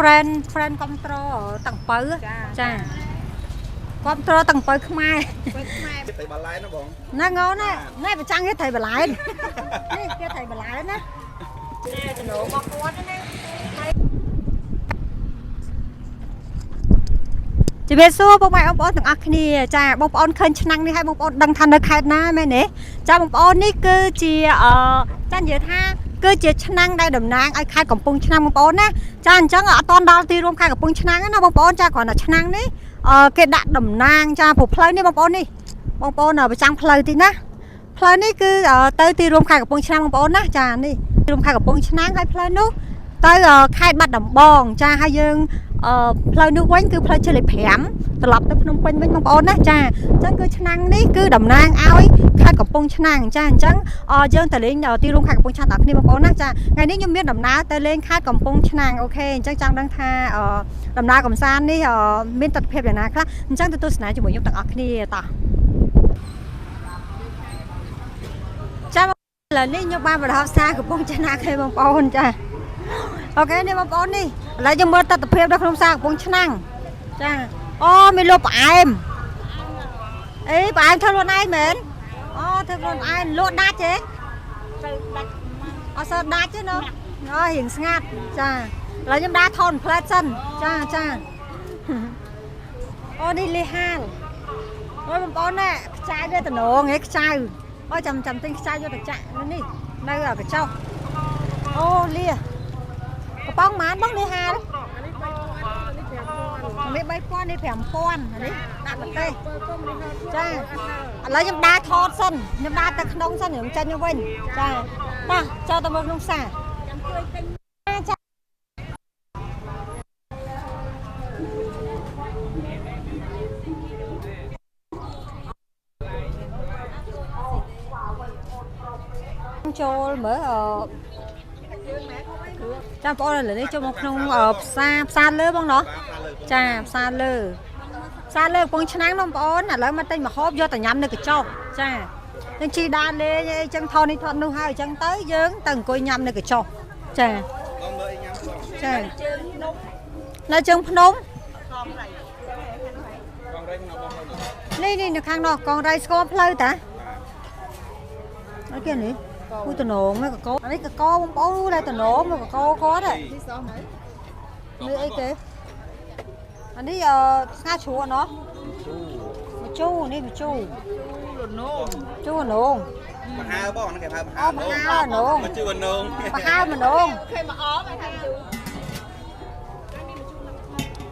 friend friend គ្រប់ត្រតាំងពៅចាគ្រប់ត្រតាំងពៅខ្មែរ ខ្មែរ ត្រីបាឡែនណាបង ណាងអូនណាណែប្រចាំងគេត្រីបន្លែនេះគេត្រីបន្លែណាចំណូលរបស់គាត់ណាជំរាបសួរពុកម៉ែបងប្អូនទាំងអស់គ្នាចាបងប្អូនឃើញឆ្នាំងនេះហើយបងប្អូនដឹងថានៅខេត្តណាមែនទេចាបងប្អូននេះគឺជាអឺចានិយាយថាគឺជាឆ្នាំងដែលតំណាងឲ្យខេត្តកំពង់ឆ្នាំងបងប្អូនណាចាអញ្ចឹងអត់តន់ដល់ទីរួមខេត្តកំពង់ឆ្នាំងទេណាបងប្អូនចាគ្រាន់តែឆ្នាំងនេះអឺគេដាក់តំណាងចាព្រោះផ្លូវនេះបងប្អូននេះបងប្អូនប្រចាំផ្លូវតិចណាផ្លូវនេះគឺទៅទីរួមខេត្តកំពង់ឆ្នាំងបងប្អូនណាចានេះទីរួមខេត្តកំពង់ឆ្នាំងហើយផ្លូវនោះទៅខេត្តបាត់ដំបងចាហើយយើងអឺផ្លូវនោះវិញគឺផ្លូវជាលេខ5ត្រឡប់ទៅភ្នំពេញវិញបងប្អូនណាចាអញ្ចឹងគឺឆ្នាំងនេះគឺតំណាងឲ្យខេត្តកំពង់ឆ្នាំងចាអញ្ចឹងយើងទៅលេងទីរួមខេត្តកំពង់ឆ្នាំងដល់គ្នាបងប្អូនណាចាថ្ងៃនេះខ្ញុំមានដំណើរទៅលេងខេត្តកំពង់ឆ្នាំង OK អញ្ចឹងចង់ដឹងថាដំណើរកំសាន្តនេះមានទស្សនវិជ្ជាយ៉ាងណាខ្លះអញ្ចឹងទៅទស្សនាជាមួយខ្ញុំទាំងអស់គ្នាតោះចាឥឡូវនេះខ្ញុំបានបដិផ្សារកំពង់ឆ្នាំងគេបងប្អូនចា OK នេះបងប្អូននេះឥឡូវយើងមើលទស្សនវិជ្ជានៅក្នុងផ្សារកំពង់ឆ្នាំងចាអូមានលក់ផ្អែមអេផ្អែមធ្វើខ្លួនឯងមែនអូធ្វើខ្លួនឯងលក់ដាច់ទេ ទៅដាច់ អត់សូវដាច់ទេណូអូរៀងស្ងាត់ចាឥឡូវខ្ញុំដើរថនផ្លែតសិនចាចាអូនេះលីហាលអូបងប្អូនណែខ្ចៅវាតំណងហ៎ខ្ចៅអូចាំចាំទិញខ្ចៅយកទៅចាក់នៅនេះនៅកញ្ចុះអូលីកំប៉ុងប៉ុន្មានបងលីហាលនេះ3000នេះ5000នេះដាក់ប្រទេសចាឥឡូវខ្ញុំដើរថតសិនខ្ញុំដើរទៅក្នុងសិនខ្ញុំចេញទៅវិញចាបាទចូលទៅមើលក្នុងផ្សារ ចាំជួយទិញ ចាចូលមើលអឺចាំបងប្អូនឥឡូវនេះចូលមកក្នុងផ្សារផ្សារលើបងណោះចាផ្សារលើផ្សារលើកំពង់ឆ្នាំងបងប្អូនឥឡូវមកទិញម្ហូបយកទៅញ៉ាំនៅកញ្ចុះចានឹងជីដើរលេងអីចឹងថតនេះថតនោះហើយអញ្ចឹងទៅយើងទៅអង្គុយញ៉ាំនៅកញ្ចុះចា បងមើលអីញ៉ាំបង ចា ជើងនំ នៅជើងភ្នំ កងរៃ កងរៃក្នុងបងបង នេះនេះនៅខាងនោះកងរៃស្គាល់ផ្លូវតាអីគេនេះគូតំណងកកអានេះកកបងប្អូនតែតំណងកកគាត់ នេះសោះហើយ នេះអីគេអានេះអឺស្ងាជ្រក់ណោះម្ជូរនេះម្ជូរ លនង ជូរនង មហាបងហ្នឹងគេហៅមហា អូមហានង មកជឿនង មហាម្នង គេមកអមឲ្យថាជូ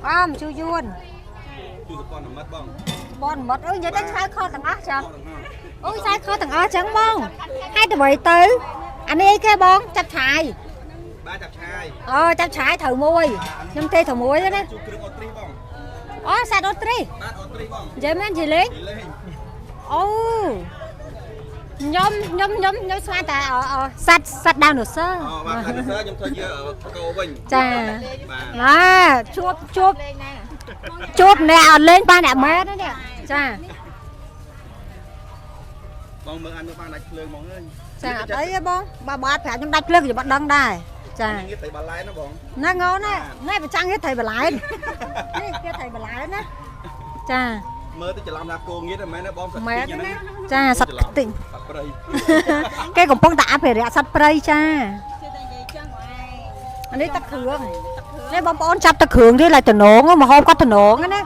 អមជូរយួន ជឿសពនមិត្តបង បនមាត់អើយនិយាយទៅឆ្លើយខុសទាំងអស់ចាអូយឆ្លើយខុសទាំងអស់ចឹងបងហើយទៅទៅអានេះអីគេបងចាប់ឆាយ បាទចាប់ឆាយ អូចាប់ឆាយត្រូវមួយខ្ញុំទេត្រូវមួយទេណា ជូរគ្រឿងអូទ្រីបង អូសាច់អូទ្រី បាទអូទ្រីបង និយាយមែននិយាយលេង និយាយលេង អូខ្ញុំខ្ញុំខ្ញុំខ្ញុំស្មានតែសัตว์សัตว์ដាវណូស័រ អូបាទខាងនេះខ្ញុំធ្វើជាកោវិញ ចា បាទ ណាជួបជួប លេងណា ជួបអ្នកអត់លេងបានអ្នកមែនណានេះចា បងមើលអានមើលបានដាច់ភ្លើងហ្មងអើយ ចាអត់អីទេបងបើបើអត់ប្រាប់ខ្ញុំដាច់ភ្លើងខ្ញុំអត់ដឹងដែរចា នេះត្រីបាឡែនណាបង ណាងអូនណាណែប្រចាំងគេត្រីបន្លែនេះគេត្រីបន្លែណាចា មើលទៅច្រឡំថាគោងៀតមែនទេបងសត្វ មែនណាចាសត្វខ្ទីង សត្វព្រៃ គេកំពុងតែអភិរក្សសត្វព្រៃចា ជឿតែនិយាយចឹងឯង អានេះទឹកគ្រឿងនេះបងប្អូនចាប់ទឹកគ្រឿងទេឡើយតំណងមកហូបគាត់តំណងណា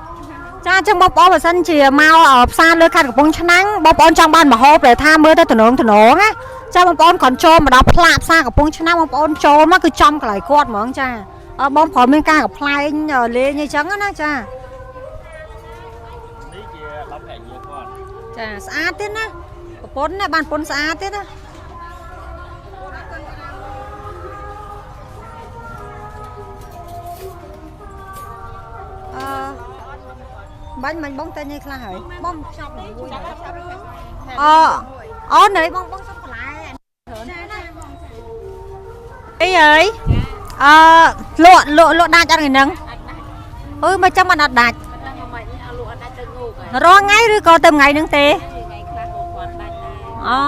ចាអញ្ចឹងបងប្អូនបើសិនជាមកផ្សារលើខេត្តកំពង់ឆ្នាំងបងប្អូនចង់បានម្ហូបដែលថាមើលទៅតំណងតំណងណាចាបងប្អូនគ្រាន់ចូលមកដល់ផ្លាកផ្សារកំពង់ឆ្នាំងបងប្អូនចូលមកគឺចំកន្លែងគាត់ហ្មងចាបងប្រុសមានការកំ pl ែងលេងអីចឹងណាចា នេះជា10ប្រាក់យាគាត់ ចាស្អាតទៀតណាប្រពន្ធណាបានប្រពន្ធស្អាតទៀតណាអឺបាញ់មិញបងតែញ៉ៃខ្លះហើយបងឆប់មួយអូអូណៃបងបងសុំបន្លែ ចាចាបងចា អីអើយអឺលក់លក់លក់ដាច់អត់ថ្ងៃហ្នឹងអើយមកចាំមិនអត់ដាច់ ដឹងមកមិនឲ្យលក់អត់ដាច់ទៅងូកហើយ រាល់ថ្ងៃឬក៏ទៅថ្ងៃហ្នឹងទេ ថ្ងៃខ្លះក៏គាត់ដាច់ដែរ អូ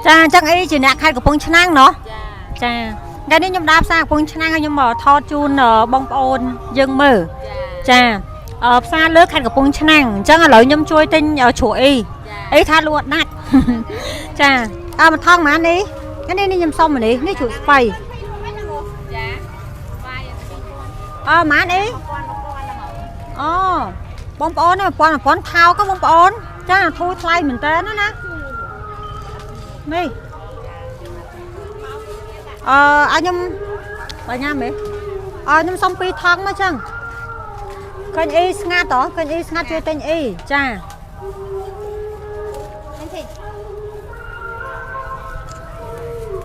ចាអញ្ចឹងអីជាអ្នកខេត្តកំពង់ឆ្នាំងណោះ ចា ចា ថ្ងៃនេះខ្ញុំដើរផ្សារកំពង់ឆ្នាំងហើយខ្ញុំមកថតជូនបងប្អូនយើងមើល ចា ចាផ្សារលើខេត្តកំពង់ឆ្នាំងអញ្ចឹងឥឡូវខ្ញុំជួយទិញជ្រក់អី ចា អីថាលក់អត់ដាច់ ចាអើមួយថងប៉ុន្មាននេះនេះនេះខ្ញុំសុំម្នេះនេះជ្រក់ស្ពៃ ចាស្វាយ2000 អើប៉ុន្មានអី 1000 1000ហ្នឹង អូបងប្អូននេះ1000 1000ថោកបងប្អូនចាធូរថ្លៃមែនតើណាណានេះអឺឲ្យខ្ញុំបើញ៉ាំហ៎អើខ្ញុំសុំពីរថងមកចឹងឃើញអីស្ងាត់ហ៎ឃើញអីស្ងាត់ជួយទិញអីចា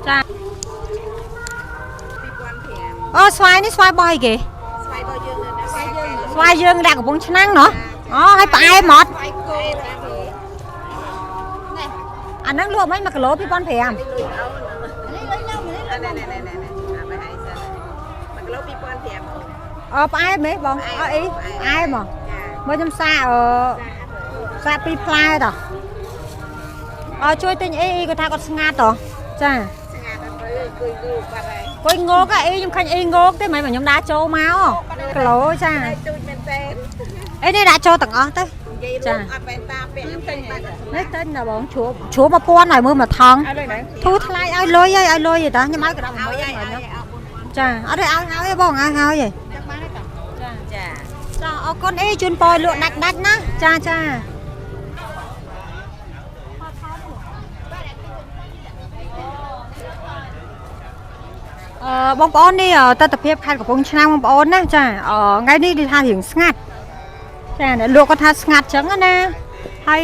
ចា 2005 អូស្វាយនេះស្វាយបោះអីគេ ស្វាយរបស់យើងនៅស្វាយយើង ស្វាយយើងដាក់កំពង់ឆ្នាំងណោះអូឲ្យផ្អែមអត់ ស្វាយគោតាគេនេះ អាហ្នឹងលក់មិន1គីឡូ2500 លុយអូននេះលុយខ្ញុំនេះលុយនេះនេះនេះអាបែហើយសិន1គីឡូ2500អូន អឺផ្អែមហ៎បងអត់អីផ្អែមហ៎ ចា មើលខ្ញុំសាកអឺសាកពីរផ្លែតោះអើជួយទិញអីអីគាត់ថាគាត់ស្ងាត់តោះចា ស្ងាត់ដល់ទៅអង្គុយងូបាត់ហើយ គួយងោកហ៎អីខ្ញុំឃើញអីងោកទេមិនខ្ញុំដាក់ចូលមកគីឡូចា ហើយទូចមែនតើ អីនេះដាក់ចូលទាំងអស់ទៅ និយាយរួមអត់វ៉ែនតាពាក់ទិញបាត់ នេះទិញណាបងជ្រួជ្រួ1000ឲ្យមើលមួយថងធូរថ្លៃឲ្យលុយហើយឲ្យលុយឯតាខ្ញុំឲ្យកระดับ ឲ្យឲ្យ 10000 ឲ្យ ចាអត់ទេឲ្យហើយបងឲ្យហើយឯង ចា ចាអរគុណអីជូនពរលក់ដាច់ដាច់ណាចាចាអឺបងប្អូននេះទស្សនភាពខេត្តកំពង់ឆ្នាំងបងប្អូនណាចាអឺថ្ងៃនេះដូចថារៀងស្ងាត់ចាអ្នកលក់គាត់ថាស្ងាត់ចឹងណាហើយ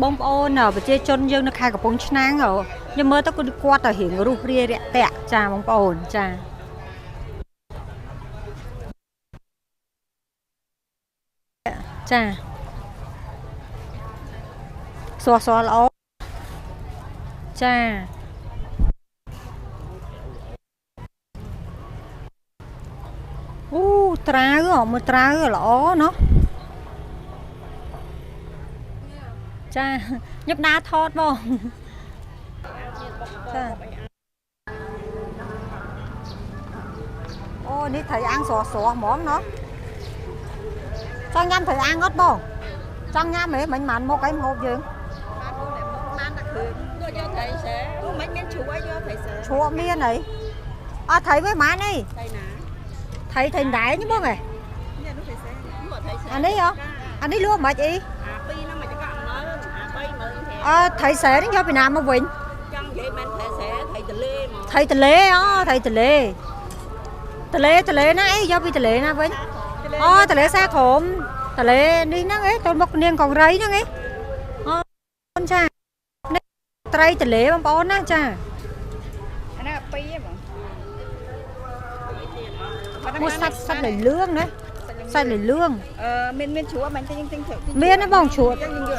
បងប្អូនប្រជាជនយើងនៅខេត្តកំពង់ឆ្នាំងខ្ញុំមើលទៅគឺគាត់ទៅរៀងរុះរាយរាក់ទាក់ចាបងប្អូនចាចាសួរសួរល្អចាអូត្រាវហ៎មើលត្រាវល្អណោះចាខ្ញុំដើរថតបងចាអូនេះត្រីអាំងស្រស់ស្រស់ហ្មងណោះចង់ញ៉ាំត្រីអាំងអត់បងចង់ញ៉ាំហ៎មិញមិនមុខអីមកហូបយើង បានតែគ្រឿងយកយកត្រីសែមិនមានជ្រក់យកត្រីសែ ជ្រក់មានអីអត់ត្រីវិញម៉ានអី ត្រីណា ត្រីត្រីដែងបងហ៎ នេះនោះត្រីសែយកត្រីសែ អានេះហ៎អានេះលក់មិនអី អាពីរហ្នឹងមកចក10000អា30000 អើត្រីសែនេះយកពីណាមកវិញ ចង់និយាយមែនត្រីសែត្រីទលេមក ត្រីទលេអូត្រីទលេទលេទលេណាអីយកពីទលេណាវិញអូទលេសាក្រមទលេនេះហ្នឹងអីទៅមុខនាងកងរៃហ្នឹងអីអូនចានេះត្រីទលេបងប្អូនណាចា អាហ្នឹងពីរហ្មង មួយសាច់សាច់លឿងណាសាច់លឿង អឺមានមានជ្រក់មែនទេយើងទិញជ្រក់ មានទេបងជ្រក់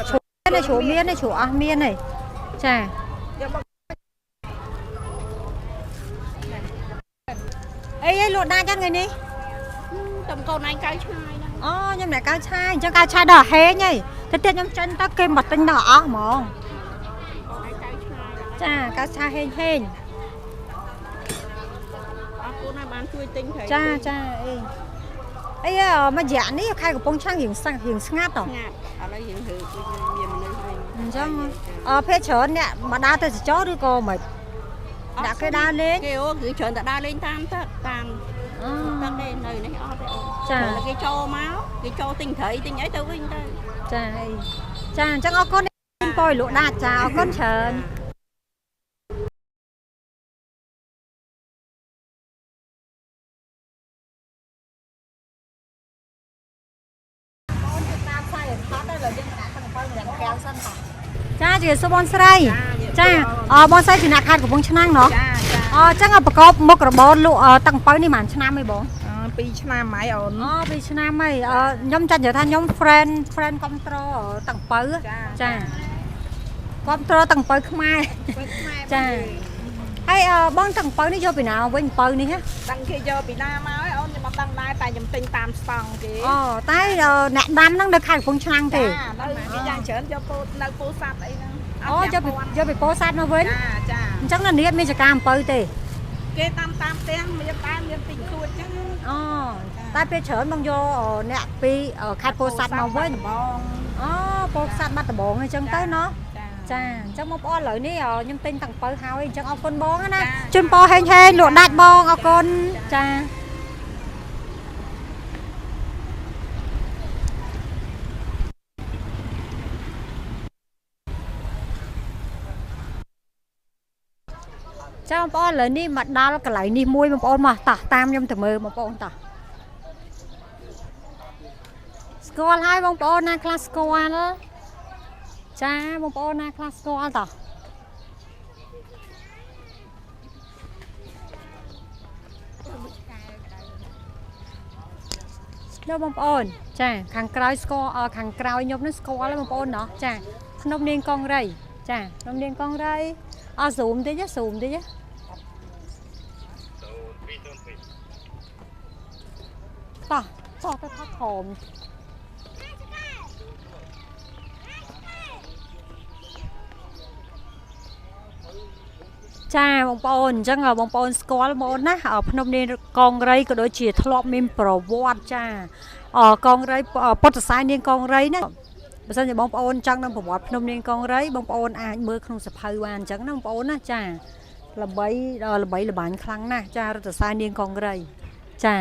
ជ្រក់នេះជ្រក់មានទេជ្រក់អស់មានទេចាអីអីលក់ដាច់ហ្នឹងថ្ងៃនេះ តំកូនឯងកៅឆ្ងាយហ្នឹង អូខ្ញុំអ្នកកៅឆាយអញ្ចឹងកៅឆាយដល់ហេងហីទៅទៀតខ្ញុំចេញទៅគេមកទិញដល់អស់ហ្មង ឯងកៅឆ្ងាយ ចាកៅឆាយហេងហេង អរគុណហើយបានជួយទិញត្រី ចាចាអីអីមួយរយៈនេះខែកំពង់ឆ្នាំងរៀងស្ងាត់រៀងស្ងាត់ហ៎ ស្ងាត់ឥឡូវយើងហឺគឺមានមនុស្សវិញ អញ្ចឹងអឺភាគច្រើនអ្នកមកដើរទៅសចរឬក៏មិនដាក់គេដើរលេង គេអូគឺច្រើនតែដើរលេងតាមទឹកតាម អូ ទឹកទេនៅនេះអត់ទេអូ ចា តែគេចូលមកគេចូលទិញត្រីទិញអីទៅវិញទៅ ចាអីចាអញ្ចឹងអរគុណពយលក់ដាច់ចាអរគុណច្រើនចាជំរាបសួរបងស្រីចាអបងស្រីជាអ្នកខេត្តកំពង់ឆ្នាំងណោះ ចាចា អញ្ចឹងប្រកបមុខរបរលក់តាំងបើនេះប៉ុន្មានឆ្នាំហីបង 2ឆ្នាំហើយអូន អូ2ឆ្នាំហីខ្ញុំចាត់និយាយថាខ្ញុំ friend គ្រប់ត្រតាំងបើចាគ្រប់ត្រតាំងបើខ្មែរ ខ្មែរ ចាហើយបងតាំងបើនេះយកពីណាវិញបើនេះហ៎ ដឹងគេយកពីណាមកអូនខ្ញុំអត់ដឹងដែរតែខ្ញុំទិញតាមស្តង់គេ អូតែអ្នកដាំហ្នឹងនៅខេត្តកំពង់ឆ្នាំងទេ ចានៅគេយ៉ាងច្រើនយកពោនៅពោធិ៍សាត់អីហ្នឹង អូយកពីយកពីពោធិ៍សាត់មកវិញ ចាចា អញ្ចឹងនៅនេះអត់មានចការអំពៅទេ គេតាមតាមផ្ទះមានដែរមានទិញសួតចឹង អូតែពេលច្រើនបងយកអ្នកពីខេត្តពោធិ៍សាត់មកវិញ បង អូពោធិ៍សាត់បាត់ដំបងអញ្ចឹងទៅណោះ ចា ចាអញ្ចឹងបងប្អូនឥឡូវនេះខ្ញុំទិញតាំងពៅហើយអញ្ចឹងអរគុណបងណា ចា ជូនពរហេងហេងលក់ដាច់បងអរគុណចាចាបងប្អូនឥឡូវនេះមកដល់កន្លែងនេះមួយបងប្អូនមកតោះតាមខ្ញុំទៅមើលបងប្អូនតោះស្គាល់ហើយបងប្អូនណាខ្លះស្គាល់ចាបងប្អូនណាខ្លះស្គាល់តោះ នោះបងប្អូនចាខាងក្រោយស្គាល់អខាងក្រោយខ្ញុំនឹងស្គាល់ហើយបងប្អូនណោះចាភ្នំនាងកងរៃចាភ្នំនាងកងរៃអស៊ូមតិចស៊ូមតិចតោះចោះទៅថតខមចាបងប្អូនអញ្ចឹងបងប្អូនស្គាល់បងប្អូនណាភ្នំនាងកងរៃក៏ដូចជាធ្លាប់មានប្រវត្តិចាអកងរៃពុទ្ធសាសនាងកងរៃណាបើសិនជាបងប្អូនចង់ដឹងប្រវត្តិភ្នំនាងកងរៃបងប្អូនអាចមើលក្នុងសភៅបានអញ្ចឹងណាបងប្អូនណាចាល្បីល្បីល្បាញខ្លាំងណាស់ចារដ្ឋសាសនាងកងរៃចា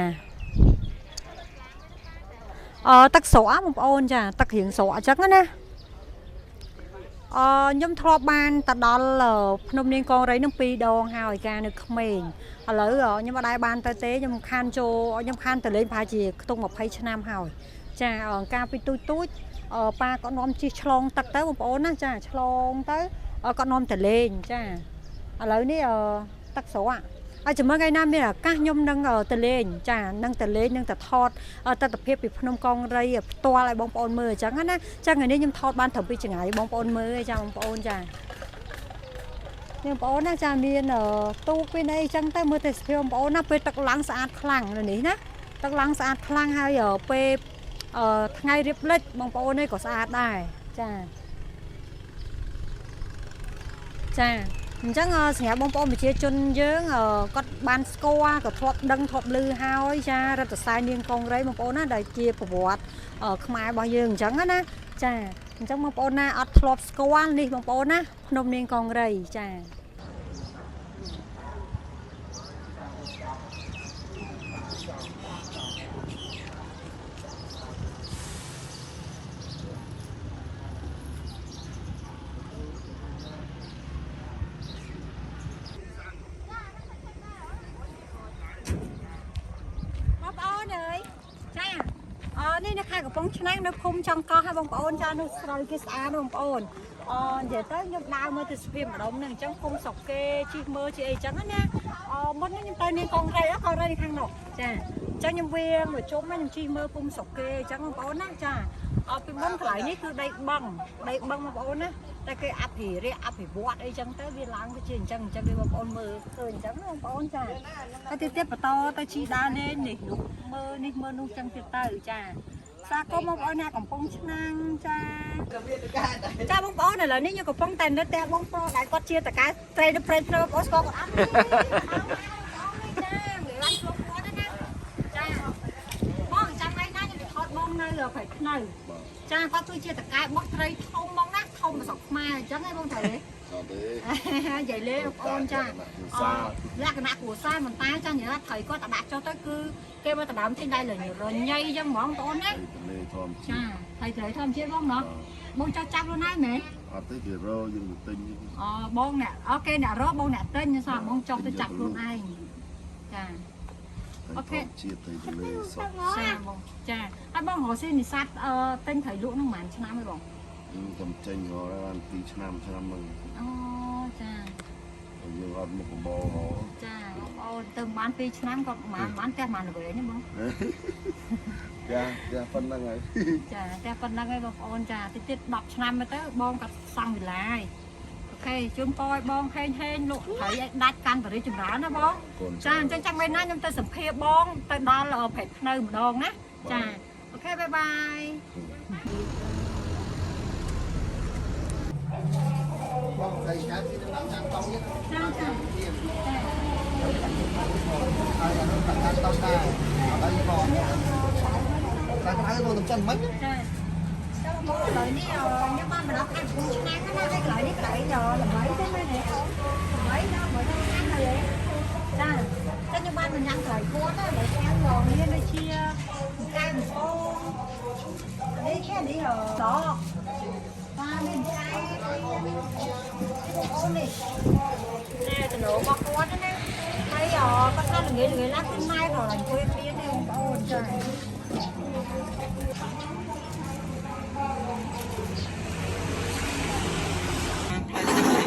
អទឹកស្រកបងប្អូនចាទឹករៀងស្រកអញ្ចឹងណា អឺខ្ញុំធ្លាប់បានទៅដល់ភ្នំនាងកងរៃនឹងពីរដងហើយកាលនៅក្មេងឥឡូវខ្ញុំអត់ដែរបានទៅទេខ្ញុំខានចូលខ្ញុំខានទៅលេងប្រហែលជាខ្ទង់20ឆ្នាំហើយចាកាលពីទូចទូចប៉ាក៏នាំជិះឆ្លងទឹកទៅបងប្អូនណាចាឆ្លងទៅក៏នាំទៅលេងចាឥឡូវនេះទឹកស្រកហើយចាំមើលថ្ងៃណាមានឱកាសខ្ញុំនឹងទៅលេងចានឹងទៅលេងនឹងទៅថតទស្សនភាពពីភ្នំកងរៃផ្ទាល់ឲ្យបងប្អូនមើលអញ្ចឹងណាចាថ្ងៃនេះខ្ញុំថតបានត្រឹមពីចង្ងាយបងប្អូនមើលឯងចាបងប្អូនចានេះបងប្អូនណាចាមានទូកពីនេះអញ្ចឹងទៅមើលទេសភាពបងប្អូនណាពេលទឹកឡើងស្អាតខ្លាំងនៅនេះណាទឹកឡើងស្អាតខ្លាំងហើយពេលថ្ងៃរៀបលិចបងប្អូននេះក៏ស្អាតដែរចាចាអញ្ចឹងសម្រាប់បងប្អូនប្រជាជនយើងគាត់បានស្គាល់ក៏ធ្លាប់ដឹងធ្លាប់ឮហើយចារដ្ឋសែននាងកងរៃបងប្អូនណាដែលជាប្រវត្តិខ្មែររបស់យើងអញ្ចឹងណាចាអញ្ចឹងបងប្អូនណាអត់ធ្លាប់ស្គាល់នេះបងប្អូនណាភ្នំនាងកងរៃចាបងប្អូនអើយចាអនេះនៅខេត្តកំពង់ឆ្នាំងនៅភូមិចង់កោះហើយបងប្អូនចានោះស្រូវគេស្អាតបងប្អូនអនិយាយទៅខ្ញុំដើរមើលទេសភាពម្ដុំហ្នឹងអញ្ចឹងភូមិស្រុកគេជិះមើលជិះអីចឹងណាអមុននេះខ្ញុំទៅនាងកងរៃកងរៃខាងនោះចាអញ្ចឹងខ្ញុំវាងមកជុំខ្ញុំជិះមើលភូមិស្រុកគេអញ្ចឹងបងប្អូនណាចាអពីមុនកន្លែងនេះគឺដីបឹងដីបឹងបងប្អូនណាតែគេអភិរក្សអភិវឌ្ឍអីចឹងទៅវាឡើងទៅជាអញ្ចឹងអញ្ចឹងវាបងប្អូនមើលឃើញអញ្ចឹងណាបងប្អូនចាហើយទៀតទៀតបន្តទៅជីដើរលេងនេះនោះមើលនេះមើលនោះចឹងទៀតទៅចាសាគមបងប្អូនណាកំពង់ឆ្នាំងចាចាបងប្អូនឥឡូវនេះខ្ញុំកំពុងតែនៅផ្ទះបងប្រុសដែលគាត់ជាតកែត្រីនៅព្រៃភ្នៅបងប្អូនស្គាល់គាត់អត់ចាមួយឡានជួបគាត់ណាចាបងចាំថ្ងៃណាខ្ញុំទៅថតបងនៅព្រៃភ្នៅចាគាត់គឺជាតកែបោះត្រីធំហ្មងណាធំស្រុកខ្មែរអញ្ចឹងឯងបងត្រូវទេ អត់ទេ និយាយលេងបងប្អូនចាលក្ខណៈគ្រួសារមិនតែចានិយាយថាត្រីគាត់តដាក់ចុះទៅគឺគេមកដដើមចេញដៃលរញ៉ៃអញ្ចឹងហ្មងបងប្អូនណា ទលេធម្ម ចា ជាតិ ត្រីត្រីធម្មជាតិបងណោះបងចោះចាប់ខ្លួនឯងមែន អត់ទេគេរកយើងទៅទិញ អូបងអ្នកអូគេអ្នករកបងអ្នកទិញសោះបងចោះទៅចាប់ខ្លួនឯងចា អូខេជាតិទៅទលេសោះ ចាបងចាហើយបងរកស៊ីនេសាទអឺទិញត្រីលក់ហ្នឹងប្រហែលឆ្នាំហើយបង ខ្ញុំចេញរកបាន2ឆ្នាំឆ្នាំហ្នឹង អូចា យើងអត់មុខរបរហ៎ ចាបងប្អូនទៅប្រហែល2ឆ្នាំក៏ប្រហែលប្រហែលផ្ទះប្រហែលល្វែងហ្នឹងបង ចាចាប៉ុណ្្នឹងហើយ ចាតែប៉ុណ្្នឹងឯងបងប្អូនចាតិចទៀត10ឆ្នាំទៅបងក៏សង់វិឡាហើយអូខេជូនពរឲ្យបងហេងហេងលក់ត្រីឲ្យដាច់កាន់តរិចម្រើនណាបងចាអញ្ចឹងចាំពេលណាខ្ញុំទៅសម្ភារបងទៅដល់ព្រែកភ្នៅម្ដងណាចាអូខេបាយបាយ ចាចា តែក្តៅបងតំចិនមិញ ចាចាំបងឥឡូវនេះខ្ញុំបានមកដល់ខេត្តកំពង់ឆ្នាំងណាហើយកន្លែងនេះកន្លែងល្បីទេមែនទេល្បីដល់មកដល់ឆ្នាំហើយចាចាខ្ញុំបានមកញ៉ាំកន្លែងគាត់ណាឥឡូវខាងមានដូចជាកែកំពងនេះគេនេះដកតាមានកែអូននេះណែតំណរបស់គាត់ណាហើយគាត់ថាល្ងាចល្ងាចឡើងគឺម៉ែក៏អង្គុយគ្នាទេបងប្អូនចា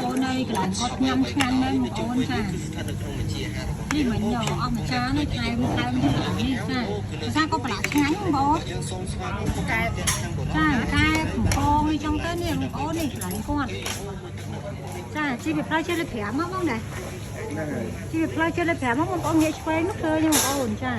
អូនឯងកន្លែងគាត់ញ៉ាំឆ្ងាញ់ណាស់បងអូនចានេះមិនញ៉អស់មួយចាននេះថែមថែមនេះចាភាសាក៏ប្រឡាក់ឆ្ងាញ់បងអូនចាកែកំពងនេះចង់ទៅនេះបងអូននេះកន្លែងគាត់ចាជីពីផ្លូវជិះលេខ5មកបងណា ហ្នឹងហើយ ជីពីផ្លូវជិះលេខ5មកបងអូនងាកឆ្វេងនោះឃើញបងអូនចា